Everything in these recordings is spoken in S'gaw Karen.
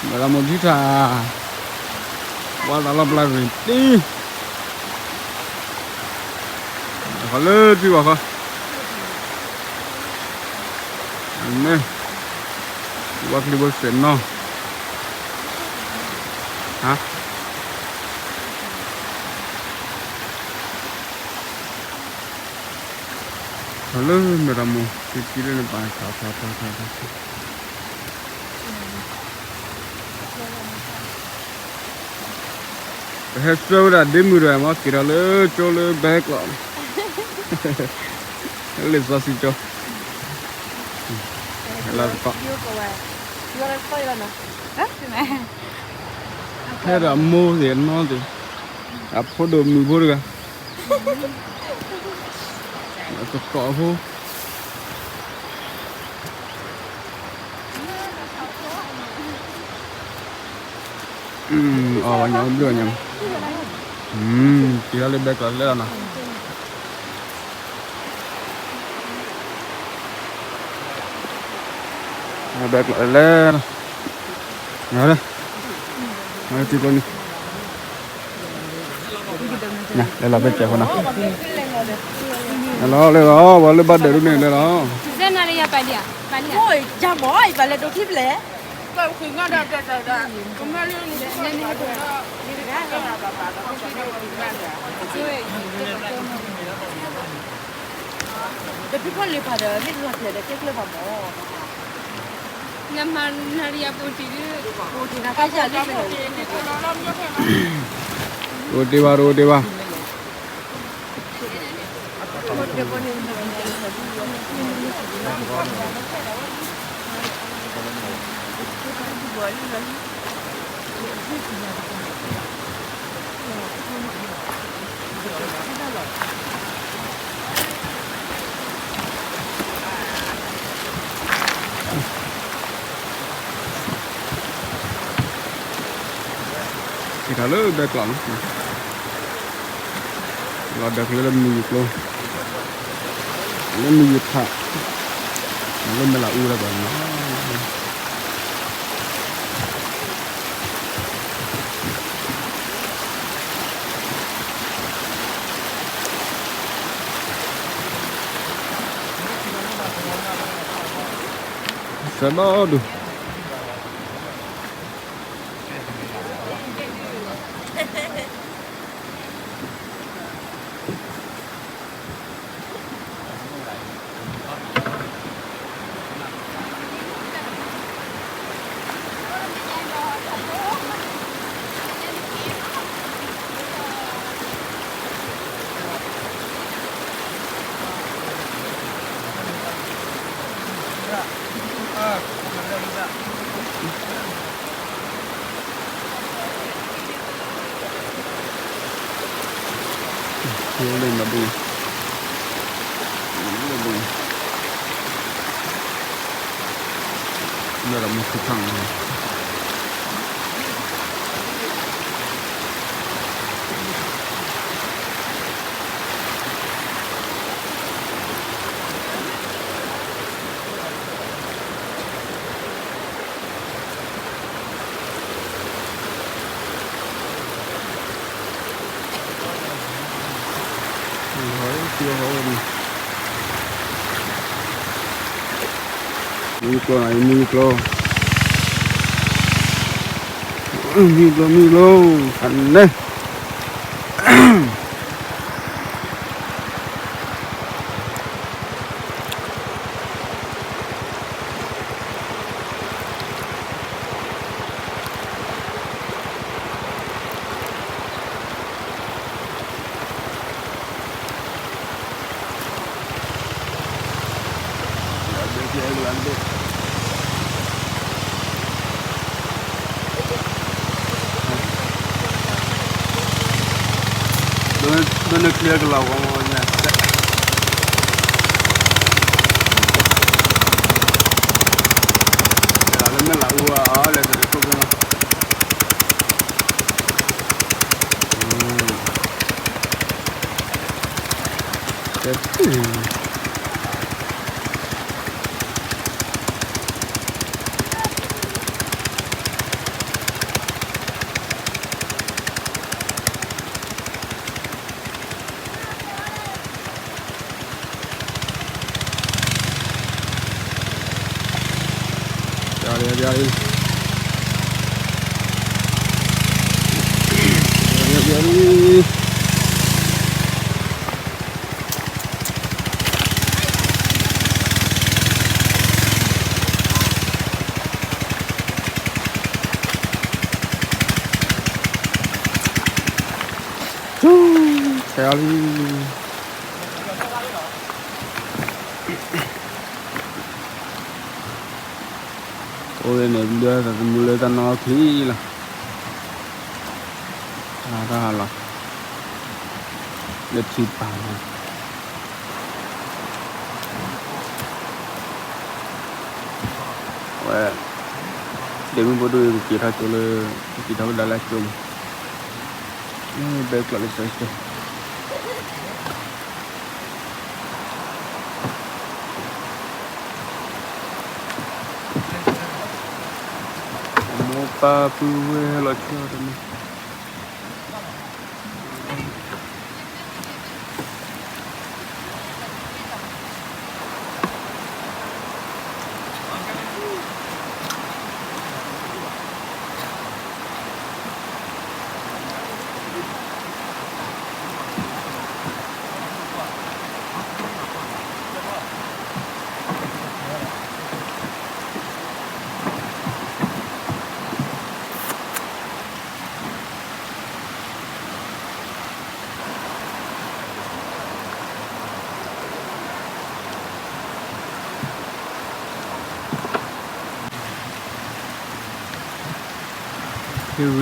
မ့ၢ်လၢမိၢ်ထံထၣ်, ဝါသးလီၤပျၢ်ရ့ၣ်တံၢ်, ခီလၢထံဝါခီ, မ့ၢ်, ဝါချံဖိစဲးနီၤ, ဟါ ခီလၢမ့ၢ်တၢ်မိၢ် ထံထံလၢနပာ်ထီထီထီထီထီ ပဟဲဆှၢဝဲဒၣ်ဒ့မုၣ်တဂၤမ့ၢ်က့ၤဒီးလၢကၠိလၢဘဲကျိးန့ၣ်, လၢလံာ်စီဆှံကၠိ, လၢကီး, ဖဲဒီးမိၢ်သ့ၣ်နီၢ်သ့ၣ်, အဖိဒိၣ်မုၣ်ဖိတဂၤ, ကကိးဖိ အီၣ်ဘၣ်ညါဘျုးညါ, က့ၤလီၤလၢဘဲကျိးလဲၣ်လီၤနီၤ, ဘဲကျိးလဲၣ်လီၤ, ထံကျိနံၤ, လဲၤလီၤဖဲကဲးဖိနီၤ, လဲၤလီၤလဲၤလီၤ ပှၤလၢဘၣ်ဒဲးဒိၣ်န့ၣ်လဲၤလီၤ တဖုဖိလံၤဖးဒီး ဟ့ၣ်လီၤကျဲၤဒီးကဲကျၢၢ်ဖးမီၢ်, နမၤနၤရံယၤပိတံၢ်ဒုး, ပိတံၢ်ဘၣ် ပိတံၢ်ဘၣ်. က့ၤထီၣ်လၢဘဲကျိးန့ၣ်, လီၤဒၢးချ့လၢမုၢ်ယူၤကျိ, လၢမုၢ်ယူၤထး, လၢမဲာ်လးအူလၢပှၤန့ၣ် စဲးဘီဒူၣ်. လၢမုၢ်ထူၣ်ထီၣ်န့ၣ်, မုၢ်ကျိ, မုၢ်ကျိ, မုၢ်ကျိ, ဖးနဲ ဒိၣ်န့ၢ်ချ့ကလီၤဝဲညါ, လၢမဲာ်လးအူအီၤလဲၤတရံးခိၣ်ကၢၢ်နီၤ. ဆဲးအီၤလံ. အိၣ်ဝဲန့ၣ် ဒုးတၢ်သမူလၢတၢ်နီၣ်ချံလီၤ. ဟးထီၣ်ဟးလီၤ လၢထံပၤန့ၣ် အဝဲ ဒ့မုၣ်ဖိဒိၣ်အံၤ ကက့ၤထီၣ်ကၠိလၢ ကက့ၤထီၣ်ကဒါလၢကၠိမး, ဘဲကျီးလၢကၠိ အမိၢ်ပၢ်ပုၢ်ဝဲၢ်လီ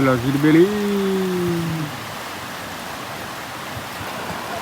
ၤဆီတမံၤ ဟ့ၣ်ဝံၤလီၤခံတဘ့ၣ်လ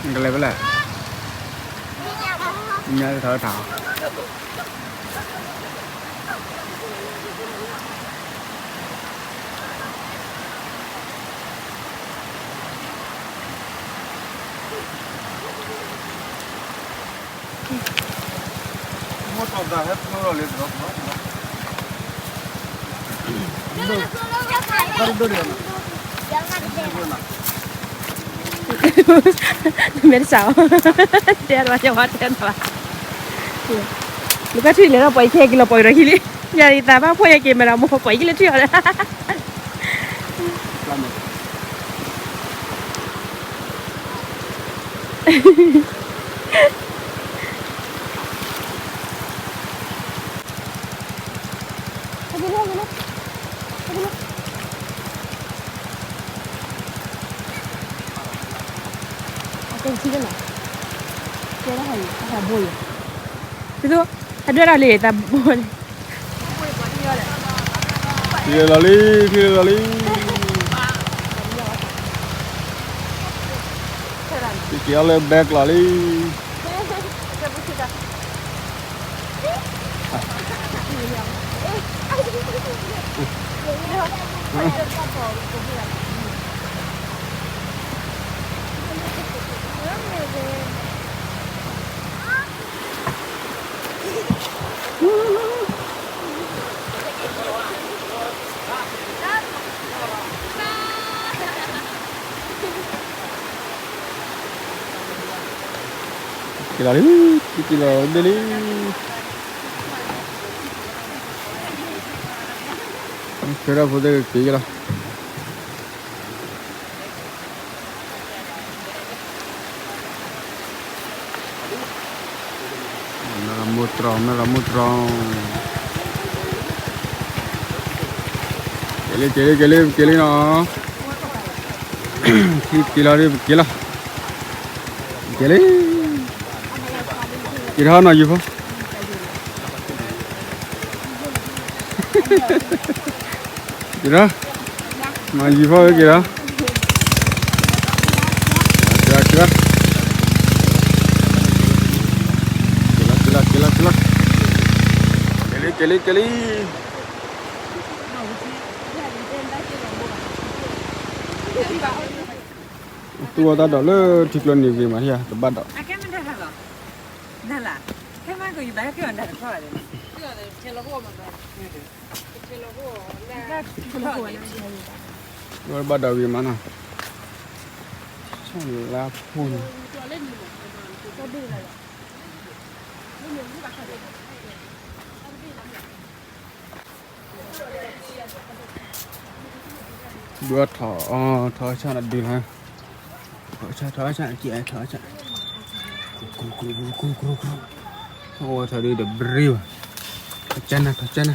ံ. ကလဲၤဖဲလဲၣ်, ညါထီၣ်ထီၣ် မဲတစး, တဲဒၣ်ဘၣ်, တဲဒၣ်ဘၣ်, နကထွံၣ်လဲၤထီၣ်ပှၤအံၤ ခဲက့ၤလီၤပှၤကဒီးခံလံ, ယၤအံၤသးဘၣ်ဖှီၣ် ယက့ၤမဲာ်လီၤ မိၢ်ပှၤအံၤလၢထွံၣ်အီၤဒီး အကဲထံလၢနီၤ, ကဲထီၣ်ဟးယံၤ အသးဘိယံၤ, သု, အဒွဲၣ်တၢ်လံ သးဘိန့ၣ်, ထံလၢလီၤလံ, ထံလၢလီၤလံ, က့ၤအီၤလၢဘဲကျီးလံ. က့ၤလီၤလံ, က့ၤလီၤဘ့ၣ်လံ, ဆၢထၢၣ်ဖိသ့ၣ်က့ၤလီၤ. မဲၢ်ရမိၢ်တြီၤ, မဲၢ်ရမိၢ်တြီၤ. က့ၤလံ က့ၤလံ က့ၤလံ က့ၤလံနီၤ, က့ၤလီၤ က့ၤလီၤ, က့ၤလံ, က့ၤထီၣ်နီၤ ယူၤဖိ, က့ၤထီၣ်, နီၤ ယူၤဖိ က့ၤထီၣ်, က့ၤလီၤ က့ၤလီၤ, က့ၤလီၤ က့ၤလီၤ က့ၤလီၤ, က့ၤလံ က့ၤလံ က့ၤလံ. သူၣ်ဝဲတၢ်ဒိးလၢထံကျိနံၤဂ့ၤမး တဘၣ်ဒိး, ဘၣ်ဒိးဂ့ၤမးနီၤ, လါဖိန့ၣ် ဒုးအီၣ်ထီၣ်, ထီၣ်ဆၣ်နဒုးလီၤ, ထီၣ်ဆၣ် ထီၣ်ဆၣ် ကဲထီၣ်ဆၣ်, ထီၣ်ဝဲထီၣ်ဒုးဒီးဘြ့ဘၣ်, ထီၣ်ဆၣ်နၤ ထီၣ်ဆၣ်နၤ,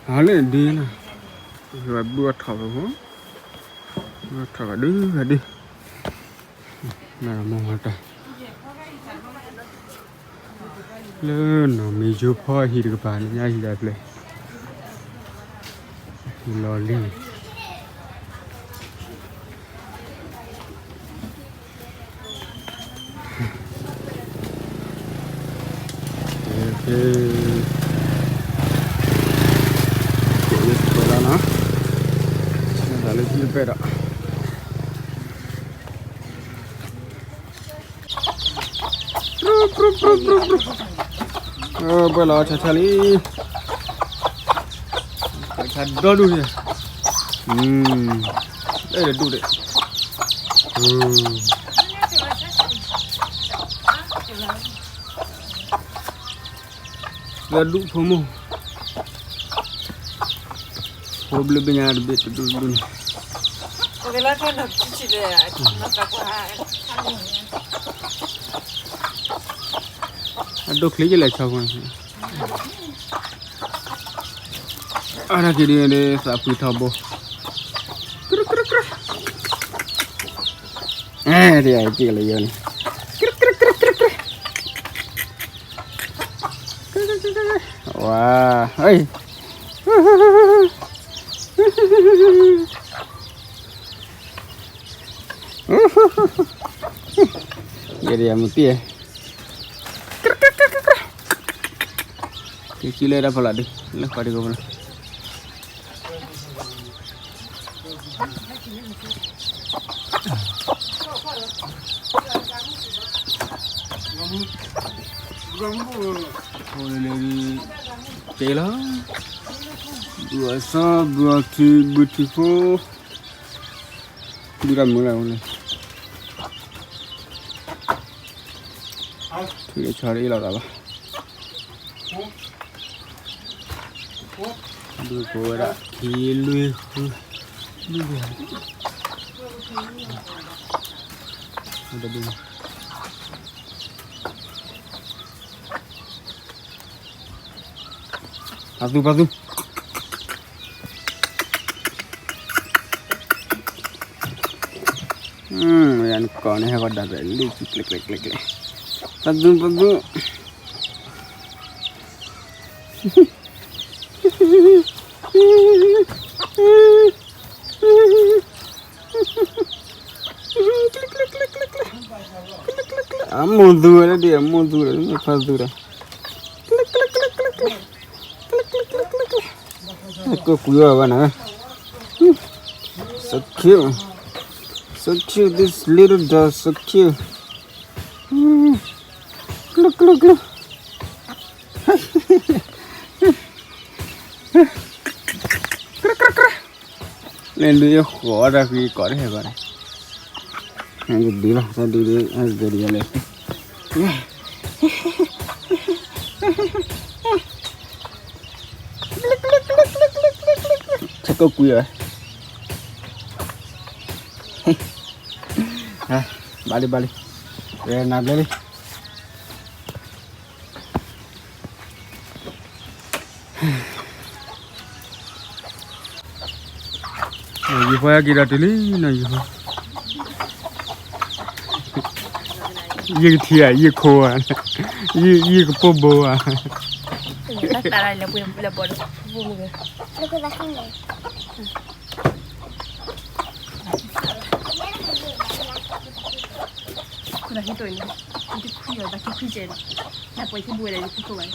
ဟးလၢဒုးနၤ, ဘုအီၣ်ထီၣ်ဖဲဖိ, ဘုအီၣ်ထီၣ်ဖဲဒုးဖဲဒုး, နမၤတၢ် လၢနီၢ်မ့ၢ်ယိၤဖီအဟံၣ်တကပၤန့ၣ် ညါဟံၣ်ဒၣ်ဖျဲၣ်, ဟံၣ်လီၤလံ, ကဲ, ကဲလီၤနီၤ, လၢခံတပဲဒီး ပြူပြူပြူပြူပြူ, ဘှဲၣ်လီၤဆါဆါလံ, ဆါဒီဒူၣ်န့ၣ်, အဲၣ်ဒိၣ်ဒဲး, လၢဒူၣ်ဖိမိၢ်, ဖိဘျုးဘ့ၣ်ညါတဘ့ၣ်တဒူၣ်တဒူၣ်န့ၣ်, အဒိၣ်ချ့ကလဲၤဆီဖိန့ၣ်, အါတက့ၢ်ဒ်န့ၣ် သးဖှံထီဘိ, ကြၢးကြၢးကြၢး, အဲ တယၤက့ၤလၢယိၤန့ၣ်, ကြၢးကြၢးကြၢးကြၢး, ဝါ, ဟဲ, ယဲဒၣ်ယမုၢ်တံၢ်, က့ၤကံလၢတၢ်ဖီလာ်ဒုး လၢဃီဒုးကမလၢ ဖိလၢလၢက့ၤလီၤ, ဘုအီၣ်စီ ဘုအီၣ်ထံ ဘုထံဖိ, ဘုတၢ်မုာ်လၢအအိၣ်လၢ ထံလၢဆီတအ့ၣ်လိာ်သးဘၣ်, ဘုကိးဝဲဒၣ် ထံလွံၢ်ဃု, ဘု, ဘု, ပာ်သူ ပာ်သူ, ယနကိးန့ၣ် ဟဲကီးဒၣ်ပဲာ်လံ ကျဲကျဲကျဲကျဲ, ပာ်သူ ပာ်သူ, အမိၢ်သူဝဲလၢဒ် အမိၢ်သူလၢ မ့ၢ်ဖါသူဒီး, ကျဲကျဲကျဲကျဲကျဲ, ကိးကွံာ်အီၤဘၣ်နၤ, so cute, so cute, this little dog, so cute, ကျဲကျဲကျဲ, ကျဲကျဲကျဲ, လဲၤလူၤဃီၤတၢ်ဃံကိးတဟဲဘၣ်န့ၣ်, ဒ်လီၤ တၢ်ဒ်ဒ် ဟဲက့ၤဒ်လဲၣ်, ဆဲးကိးကွံာ်ဝဲ, ဘၣ်လံ ဘၣ်လံ, ဝဲနၤဘျဲလံ. ယဖိဟဲက့ၤဒီးတုၤလံနီၤ ယဖိ, ယကထံၣ်ဧါ ယခိၣ်ဧါ, ယကပိာ်ဘိဧါ, တၢ်လၢပှဲၤလၢပီၤ, ခိၣ်သးဟံးတိၢ်အံၤန့ၣ်, တခွံအီၤ တခွံကဲးန့ၣ်, နပှဲၤဟံၣ်ဘိဝဲဒၣ် ယခိၣ်ဘၣ်န့ၣ်